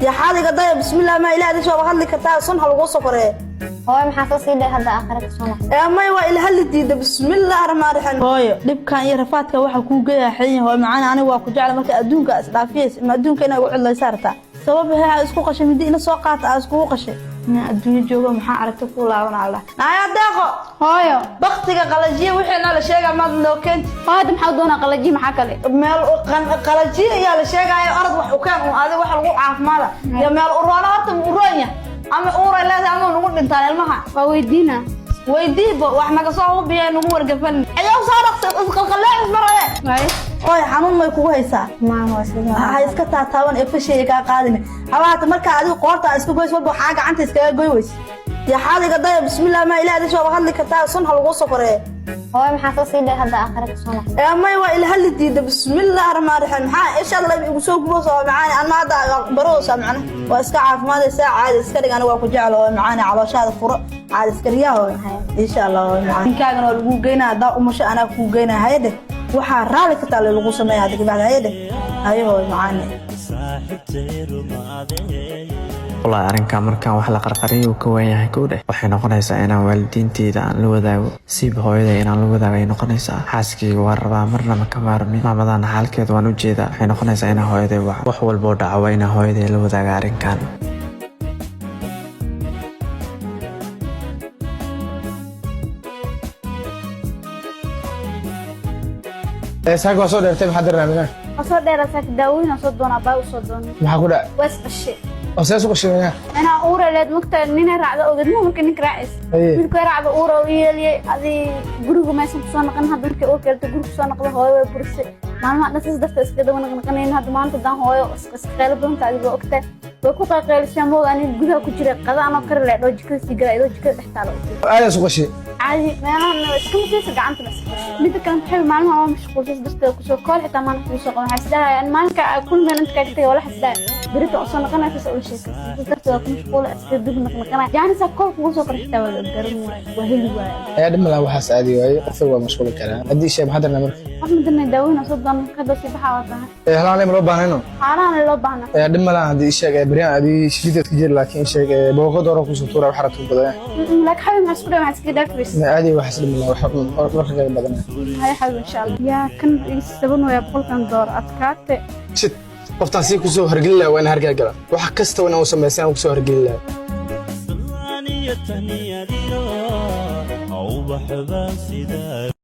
Dee xaadiga daya, bismillah, maa ilaah adisha waa hadli kartaa, sun ha laguu soo koree. Hooyo, maxaa soo sii dheer hadda aakhira ka soo noqday? Ee may, waa ila hadli diida. Bismillah raxmaan raxiim. Hooyo, dhibkan iyo rafaadka waxa kuu geeyaa xidhan. Hooyo macaan, aniga waa ku jecla. Marka adduunka isdhaafiyaysa, ma adduunka inaa ugu cidlaysa rabtaa? Sabab hee isku qashay, midi ina soo qaata aa iskugu qashay. Inaa adduunyo joogo maxaa aragta ku laaban Allah. Naaya Deeqo. Hooyo. Baktiga qalajiye wixii la sheegaa maad noo keenti. Hooyo, hadda maxaa u doonaa qalajiye? Maxaa kale? Meel qalajiye ayaa la sheegaayo. Orod, wax u keen un adiga waxa lagu caafimaada iyo meel uroona. Horta ma uroon yahay ama uuray leedahay ama nagu dhintaan ilmaha? Waa weydiina. Weydiiba, wax naga soo hubiya, nagu wargafan ayaa soo dhaqsa, isqalqaleecis marade. Waaye. Oy, xanuun may kugu haysaa? Maa, waa sida. Ha iska taataaban ee fasheega kaa qaadine. Habaata markaa adigu qoorta isku goys walba, waxaa gacanta iskaga goy weyse. Dee xaadiga daya, bismillah, maa ilaah adisha waa hadli kartaa, sun ha laguu soo koree. Hooyo, maxaa soo sii dheer hadda aakhira ka soo noqday? Ee may, waa ila hadli diida. Bismillah raxmaan raxiim. Maxaa ishaad la igu soo gubo? Soo macaani, anma hadda barowsa macna waa iska caafimaadaysaa. Caadi iska dhig, aniga waa ku jecel. Oo macaani, calooshaada furo, caadi iska dhigaa. Hooyo, insha Allah. Hooyo macaan, ninkaagana waa lagu geynaa. Haddaa umasho, anaa kuu geynaa. Hayadhe, waxaa raali ka taale lagu sameeya hadda kabacdi. Hayadhe, haye, hooyo macaani. Wallaahi, arrinkan markaan wax la qarqariyo uu ka wan yahay. Kow dheh, waxay noqonaysaa inaan waalidiinteyda aan la wadaago, siiba hooyada inaan la wadaago ay noqonaysaa. Xaaskayga waan rabaa, marnaba ka maarmin. Maamadana xaalkeeda waan u jeedaa. Waxay noqonaysaa inaan hooyaday waco. Wax walboo dhaco waa inaan hooyaday la wadaaga arrinkan. Saaka waa soo dheertay, maxaa darnaa? Waa soo dheeraa saaka, daawooyin aan soo doonaa, baa u soo doonay. Maxaa ku dhacay? Waa is qashay. Oo see isu qashay minaa? Inaa uura leed mugta, nina raacda ogeed ma marka ninka raacaysa. Haye. Wiilka raacda uura u yeeliyay, adi gurigu maysan kusoo noqon. Hadda markii uur keelto gurigu kusoo noqdo, hooyo way burisay. Maalmaha dhan saas darteed iska daba naqnaqanayn. Hadda maanta daan hooyo iska qaylo badanta, adiga ogtahay, way ku qayqaylisay moog. Aniga gudaha ku jiray, qada anoo kari leh dhoo jikada sii galay, idoo jikada dhex taalo. Aad isu qashay. Caadi meelahan iska masiisa, gacantana iska qashay. Midda kale maxay, maalmaha waa mashquulsas darteed kusoo kool xitaa maanta kugu soo qaban. Waxaa isdhahaya maalinka kulmeen inta kaaga tagay, wala xisdhahaya berita usoo noqonaya, saas ula sheekaysa. Saas darteed waa ku mashquula, iska dib naqnaqanaya. Jaanisa kool kugu soo qora xitaa waa garan waaye, waa heli waaye. Ayaa dhib malaha, waxaas aadi waaye, qofka waa mashquuli karaa. Haddii sheeg, maxaa darnaa marka? Wax madanay, daaweyn soo doona hadda sii baxaa waa tahay. Halaan lama loo baahnayno. Xaalahan loo baahna. Ayaa dhib malaha, haddii sheeg beryahan adii shifideed ka jiri, laakiin sheeg booqad hore kusoo tuura wax rabta badan. Laakiin xabi, maxaa isku dhahay? Maxaa iskaga dhaafaysa? Aadi waxaas dhib malaha, wax marka kaga badan. Haya xabi, insha Allah. Yaa kan saban waya 100-kan door adkaate. Shit, qoftaan sii kusoo hargelin lahaa waa in hargaa gala. Wax kasta waa inaan u samaysan aan kusoo hargelin lahaa. Ubax baan sidaa.